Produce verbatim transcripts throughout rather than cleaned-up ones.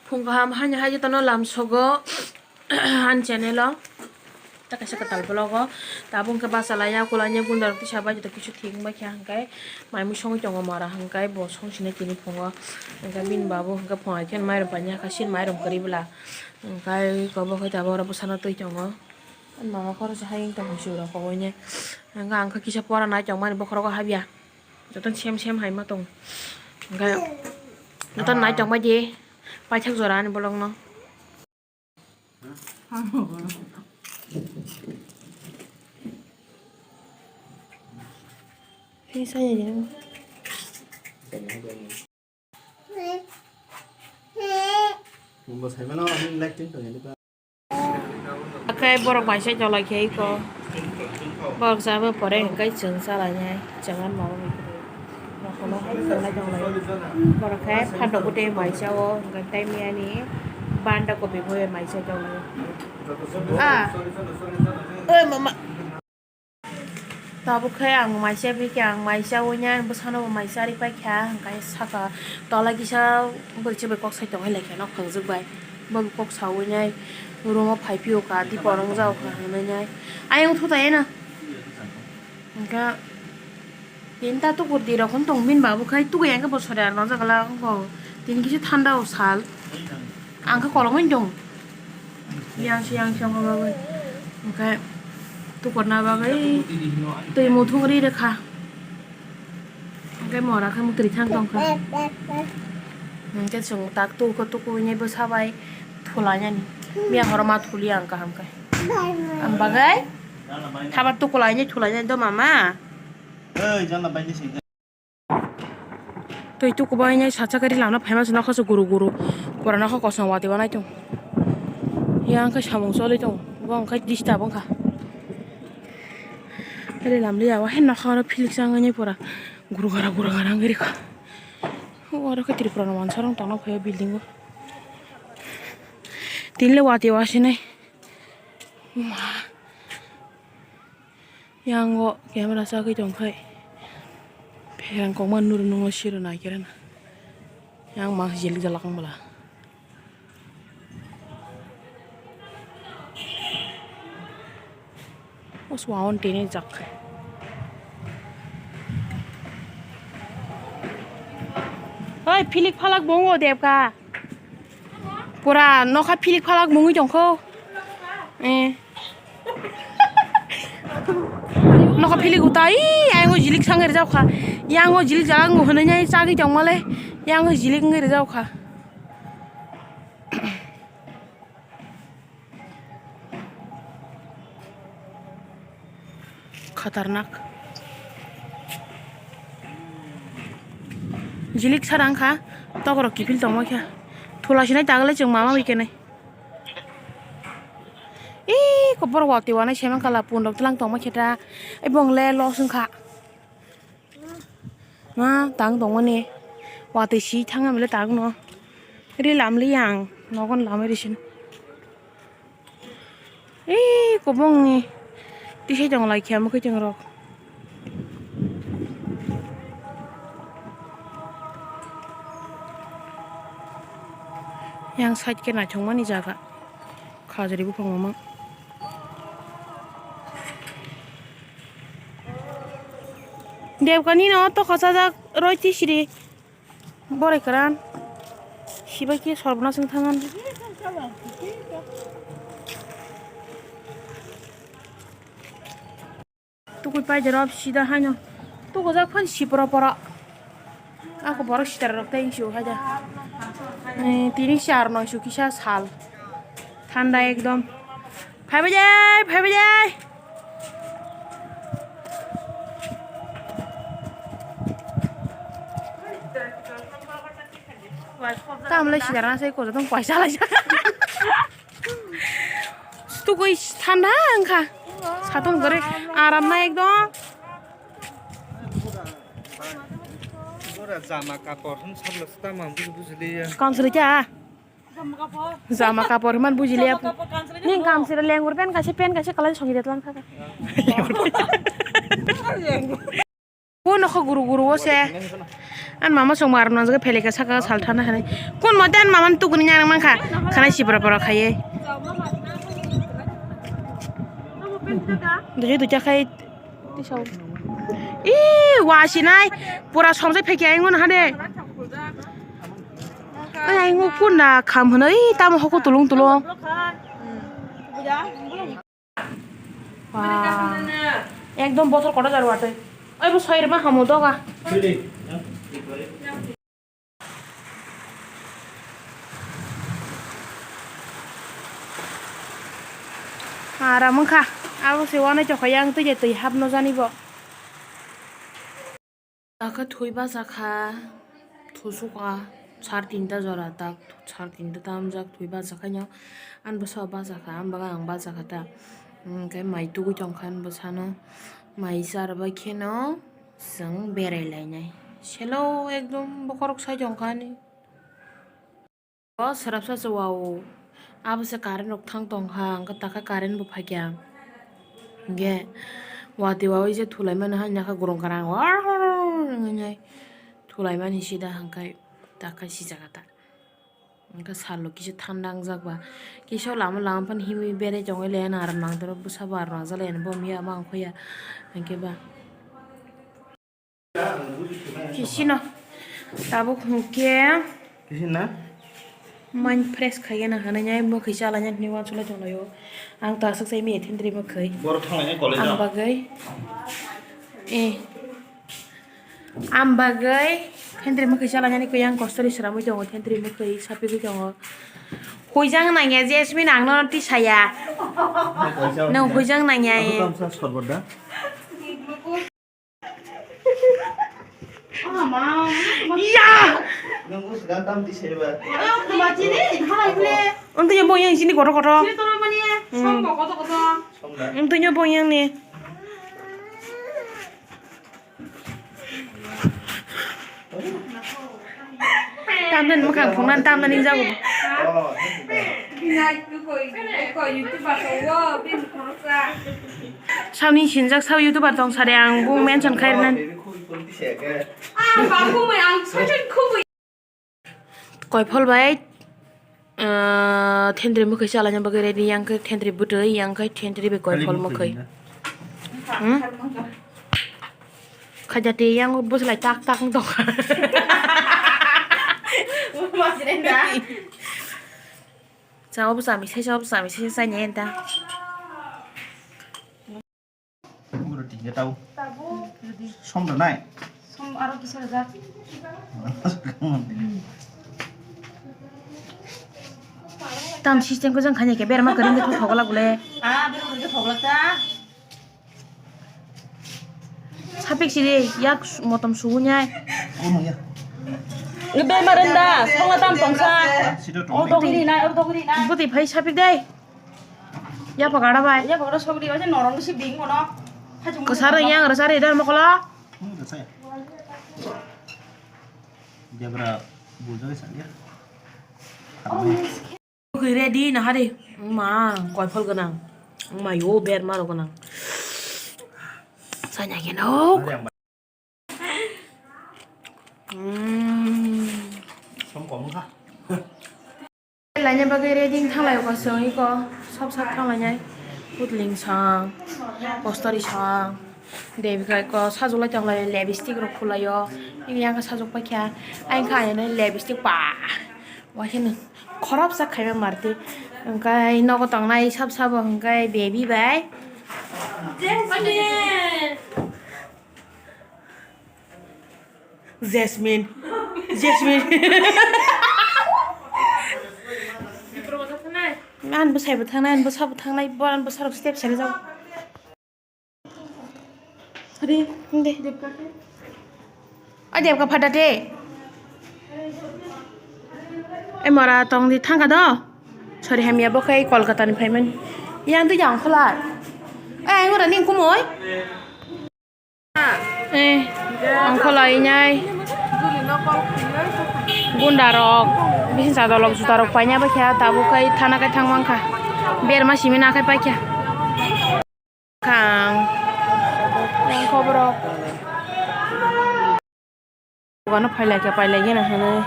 Phung kaham haino hai jotono lamsogo ani channel o. Ta kaisa kwtal vlog o. Tabuk hwnkhe bachalaiya, kulaiya, gunda rok tisa bai joto kisu thik wngbai kha hwnkhe mai mui songwi tongo mora hwnkhe bo song sinai tini phungo. Hwnkhe bini babu hwnkhe phungai khe mairum painani hakha sin mairum kwrwi bwla. Hwnkhe eko bo khe tabuk oro bwsano twi tongo. Mama khoro se hai wng tong sio rok kowai ne. Hwnkhe ang khe kisa pora nai tongmani bokhorogo habya. Joto sem sem hai ma tong. Hwnkhe joto nai tongbai di. Paithak jora ani bolong no. Hei, saya ya. Bo saimano, ani lighting tong ya, Akai borok bai sai tolai khe iko. Borok chaba pore hwnkhe chwng chalainai. Chwng ani mama bai kwrwi. Borok hai tolai tolai. Borok khe phandok bwtwi mai chao hwnkhe tei miyani banda kopi bo mai sai tolai. Ah. Oi mama. Tabuk khe ang mai cha phikha, ang mai chaui nai, bwsano bo mai charwi paikha, hwnkhe saka tola kisa bwrwi se bai kok sai tongwi laikha nok phungjwk bai. Bo kok saui nai room o phai phiyokha, dipo rwng jagokha hinwi nai. Ayang thu tai eno. Hwnkhe tini ta tukur di rok tong bini babu khai tugui ang khe bo sori ar nw jagala wngkha. Tini kisa thanda o sal. Ang khe kolomwi tong. Yang se yang se wngkha bagwi. Hwnkhe tukurna bagwi twi muthung ri rwkha. Hwnkhe mora khe mwtwi thang tongkha. Hwnkhe chwng tak tuku tuku hwnwi bwsa bai thulainani. Miya horo ma thuliya ang kaham khe. Ang bagwi thabar tukulainai thulainai do mama. Twi tukubainai sacha kari lamna phaima se nokha se guru guru. Pura nokha kosom watwi wanai tong. Yang khe samung choli tong. Bo wngkha disturb wngkha. Ri lamliya o he nokha oro philik changwi pura guru gara guru gara wngwi rikha. Oro khe Tripura ni wansa rok tongna phaio building o. Tini le watwi wasinai. Ma. Yang o camera chagwi tongkhai. Pherang kokma nuru nungo siro naikerana. Yang ma jelik jalak wng bwla. O sua on tini jak. Oi, philik phalak bongo debka. Pura nokha philik phalak mungwi tongkho. Eh. Nokha philik utai, ayang o jilik sangwi rwjak kha. Yang o jilik jalang hwnwi nai chagwi tongmale. Yang o jilik wngwi rwjak kha. Khatarnak. Jilik sara wngkha, tokrok kiphil tongma khe. Thula sinai tagle chwng mama bai kenai. Ih, kobor watwi wanai saiman kala pun rok tlang tongma khe ta. Ai bong le los wngkha. Ma tang tongmani. Watwi si thangya mile tang no. Ri lamli yang. Nogon lamai risin. Ei, kwbangni tisai tong lai khe mwkhwtwng rok. Yang side khe naithokmani jaga. Khajri buphang mamang. Debkani no tokha sajak roi tisri. Borai kwran. Sibai khe sorbono chwng thangan. Tukui pai de rop sida haino. Tukujak phan sipro poro. Ako borok sitara rok tei siu haida. Eh, tini char noi su kisa sal. Thanda ekdom. Phaibai jai, phaibai jai. Tamle sidarana sai kojo tong paisa lai. Tukui thanda wngkha. Satung gori aram na ekdom. Bora jama kapor hwn sabla sita mang buji buji liya. Kansri cha. Jama kapor hwn buji liya. Jama kapor kansri. Ning kamsira lengur pen kaise pen kaise kalai songi detlang thaka. O nokha guru guru o se. Ani mama song mar nang jaga phelika saka sal thana hanai. Kun mo ten mama tukuni nyang mankha. Khanai sibra bra khaiye. Dujui ducha khai tisau. Ih, wa sinai. Pura somjai phaikya ingun hade. Ai, ingun kun na kham hwnwi tamo hoko tulung tulung. Wah. Ekdom bothor kotor jar watwi. Oi, bo soirma hamu doga. Ara mungkha. Abo se wanai chokha yang twi je twi hap no jani bo. Taka thwi bachakha, thusukha, sar tinta jora tak, sar tinta tamjak thwi bachakhaino, ani bwsao bachakha, ani bagwi ang bachakha ta. Hwnkhe mai tugui tongkha ani bwsano, mai charwbai kheno chwng berai lainai. Selo ekdom bokhorok sai tongkha ani. O srapsa se wao. Abo se current rok thang tongkha, hwnkhe takha current bo phaikha. Hwnkhe watwi wawi se thulaimani hai nakha gorong karang, war wngwi thulaimani sida hwnkhe takha sijak ta. Hwnkhe salo kisa thanda wngjak ba. Kisa lama lama phano himwi berai tongwi laiya, aram nangtoro bwsabo aram nangjak laiya, bo miya ma ongkhoya. Hwnkhe ba. Kisino. Tabuk hwnkhe. Kisina? Mind fresh khaigena hwnwi nai mwkhwi chalaina hwnwi uansukla tonglaio. Ang ta aswk sai mia thentwrwi mwkhwi. Borok thanglainai college o. Ang bagwi. Eh. Ang bagwi thentwrwi mwkhwi chalainani kwi ang kostori sramwi tongo, thentwrwi mwkhwi sapigwi tongo. Huijang nangya Jasmine, ang nono tisaya. Nwng huijang nangya. Abo tamsa sorbot da? Iya! Nwng bwswk tam twi saiba. Wngtwino bo yang sini kotor kotor. Wngtwino bo yang ni. Tamdan mwkhang phungnani tamdan ning jago. Sabni sinjak sab YouTuber tong sari ang bung mention khairnan. Koiphol bai, ah, thentwrwi mwkhwi chalaina bagwi ready, yang khe thentwrwi bwtwi, yang khe thentwrwi bai koiphol mwkhwi. Hmm? Khaja twi yang bwslai tak tak wng tongkha. Cha obo chami sai, cha obo chami sai, cha ni enta. Uro tingga tau. Som rwnai. Som aro kisa rwjak. Tam system ko jang khanya ke berma kering ke thok thok lak bole. Ah, berma kering ke thok lak ta. Sapik siri yak motom subunyai. Kono ya. Nge berma renda, songla tam tongsa. Sida tong. Oro dogri na, oro dogri na. Buti phai sapik dai. Ya pagara bai. Ya pagara sogri bai, norong si bing kono. Kesara yang resari dan mokola. Hmm, kesara. Dia bera bujang sa ya. Kwi ready na hari. Ma, koiphol gwnang. Ma, yo berma rok gwnang. Sanya keno. Hmm. Som kom kha. Laina bagwi ready thanglaio ko, chwng iko sab sab thanglainai. Putling sang, postori sang, debikai ko sajwk lai tonglai lipstick rok khulaio. Ini yang sajwk paikha, ayang kha ayang lipstick pa. Waisano khoroksa khaiba marti. Hwnkhe nogo tongnai sab sabo hwnkhe baby bai. Jasmine. Jasmine. Jasmine. An bwsai bo thangnai, an bwsa bo thangnai, bo an bwsa rok step sari jao. Re, de. O debka phata te. E mora tong di thangka do. Sorry hamya bo khai Kolkata ni phaimani. Yang tu yang kholai. Ai, ngora ning kumoi. Eh, ang kholai nai. Gunda rok, bisin sa dolok juta rok paina ba kya, tabuk kai thana kai thang mangkha. Berma simi na kai paikya. Kang. Yang khoborok. Dogano phailai khe pailai gana hwnwi.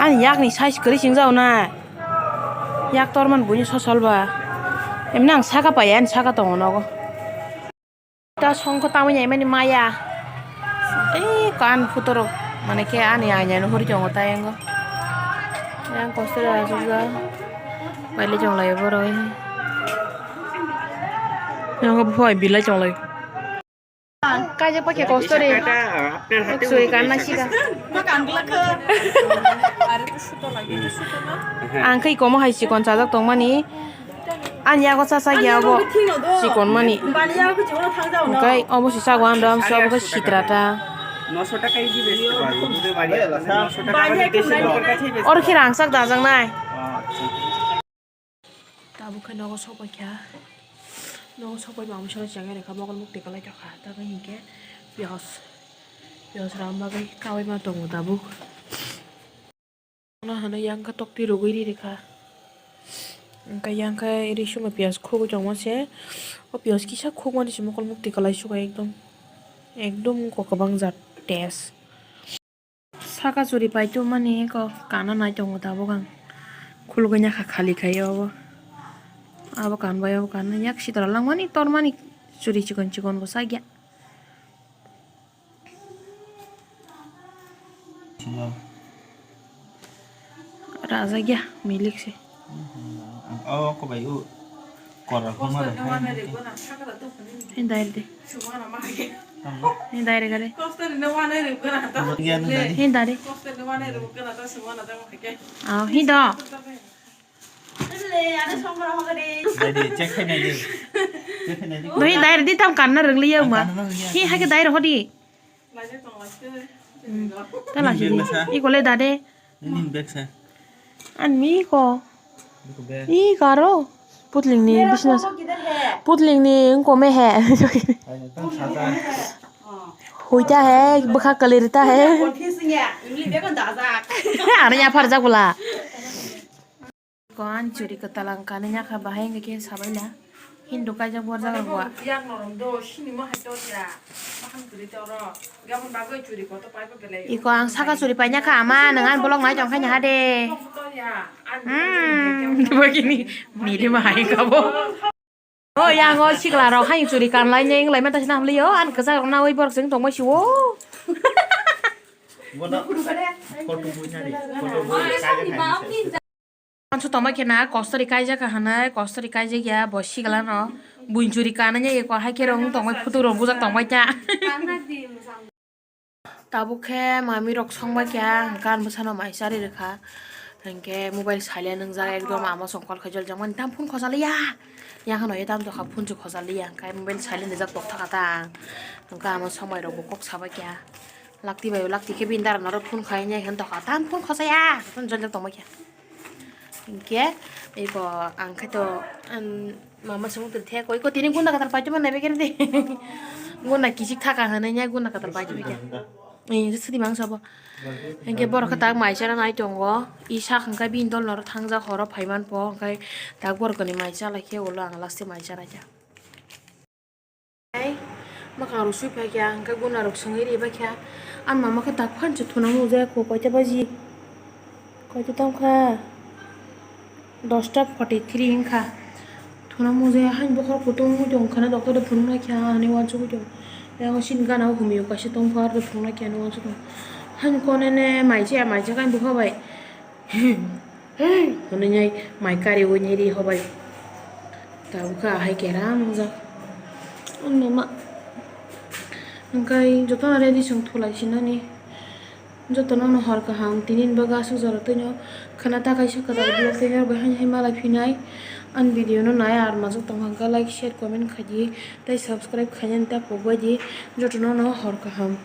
Ani yakni size kwrwi swngjao na. Yak tormani buini sosol ba. Emni ang saka paiya, ani saka tongo nogo. Ta songkho tamwi nai mani maya. Tei kan phutorok mane khe ani anyano huri tongo ta yango. Yang kosto da jukja. Paile chonglai boroi. Yang buphai bilai chonglai. Kaijak pakhe kosto re. Suri kan na sika. Ang khai komo hai chikon chajak tongmani. Ani yago cha cha ya bo chikon mani. Hwnkhe obo si chago ang dam so obo khe sitra ta. নশো টাকা কেজি বেচতে পারবো, দুধে বাড়ি আছে, নশো টাকা আমাদের দেশি লোকের কাছেই বেচতে Oro khe rangchak dajak nai. পারবো। আচ্ছা। Tabuk khe nogo sokpai kha. Nogo sokpai ba amsora chagai rekha mokol mukti kalai tokha. Tabuk hinkhe piyaj, piyaj ram bagwi kaui ma tongo tabuk. Ano hwnwi yang khe tokti rwgwi ri rikha. Hwnkhe yang khe ri suma piyaj khugwi tongma se. O piyaj kisa khukmani se mokol mukti kalai sukha ekdom. Ekdom wngkha kwbang jat taste. Saka churi paitwmani eko kana nai tongo tabuk ang. Khulugwi nyakha khali khai obo. Abo kan bai obo kan yak sitra langmani tormani churi chikon chikon bo sakya. Singo. Rajakya milik se. Oh, ko bai u. Kora ko ma. Hindai de. Hindai re gare. Hindai re. Ah, hindo. Dai di, check khai nai di. Check khai nai di. Doi dai di tam kanna rwgli ya ma. Kanna rwgli ya. Hi hake dai rohdi. Ta la sidi. Iko le dade. Nini bag sa. An mi ko. Iko bag. I karo. Putling ni bisna. Putling ni wngko me he. Ai, tang saja. Hoita he, bwkha kalirita he. Ano ya pharjak bwla. Ko ani churi kwtal ang kanwi nya kha, bahai wngkha khe sabaila. Hindu kaijak borjak rok ba. Yang norok do, sini mo hai to ya. Maham churi to ro. Gabon bagwi churi ko to pai pa belai. Iko ang saka churi pai nya kha, ama nang ani bolok nai tong kha nya ha de. Tong to ya. An Hmm, bagini nili ma hai ka bo. O yang o sikla rok hai churi kan lai neng lai ma ta sina hamli yo, an kwchak rok na oi borok sing tong ma si o. Bono photo bui nari, photo bui kaijak hai ni se. Ansu tongma khe na kostori kaijak ka hwnwi, kostori kaijak ya bo sigla no. Buin churi kananya eko hai khe rong tongmai photo rok bujak tongmai ta. Tabuk khe mami rok songbai kha, hwnkhe ani bwsano mai charwi rwkha. Hinkhe mobile silent wngjak ekdom, ama song call khai jol jakmani tam phone khosa liya. Yang hano ye tam tokha phone se khosa liya, hwnkhe mobile silent rijak tokthaka ta ang. Hwnkhe ama songbai rok bo kok sabai kha. Lakti bai lakti khe bini dara norok phone khai nai hwn tokha, tam phone khosa ya, phone jol jak tongbai kha. Hinkhe eko ang khe to, an, mama song tong the koi ko tini gunda katal paituma nai begere de. Gunda kisik thaka hwnwi nya gunda katal paituma khe. Ni sidi mang sabo. Hinkhe borok khe tak mai chara nai tongo. I sak hwnkhe bini dol norok thangjak horo phaiman po hwnkhe tak borok ni mai chala khe ulo ang last mai chara khe. Ai, mwkhang rok sui phai kha, hwnkhe guna rok swngwi ri bai kha. Ani mama khe tak phan se thuna mujaya kho, koita baji? Koita tong kha? Dosta forty three wng kha. Thuna mujaya haino bokhorok kutung wngwi tong kha na, doctor de phunuk nai kha hinwi uansugwi tong. Yang sini gana o humio kaisa tong pha, aro phunuk nai kha hinwi uansugwi tong. Haino konene mai chaya, mai chakha ani bupha bai. Hwnwi nai mai kariui nai ri hobai. Tabuk khe ahai keram wngjak. Ani mama. Hwnkhe jotono ready chwng thulai sinani. Jotono no hor kaham, tini ni bagwi aswk jora twino khwna ta kaisa kwtal vlog tei norok bai haino hai malai phinai. Ani video no nai ar majak tong kha hwnkhe like, share, comment khai di tei subscribe khainani ta pok bai di. Jotono no hor kaham.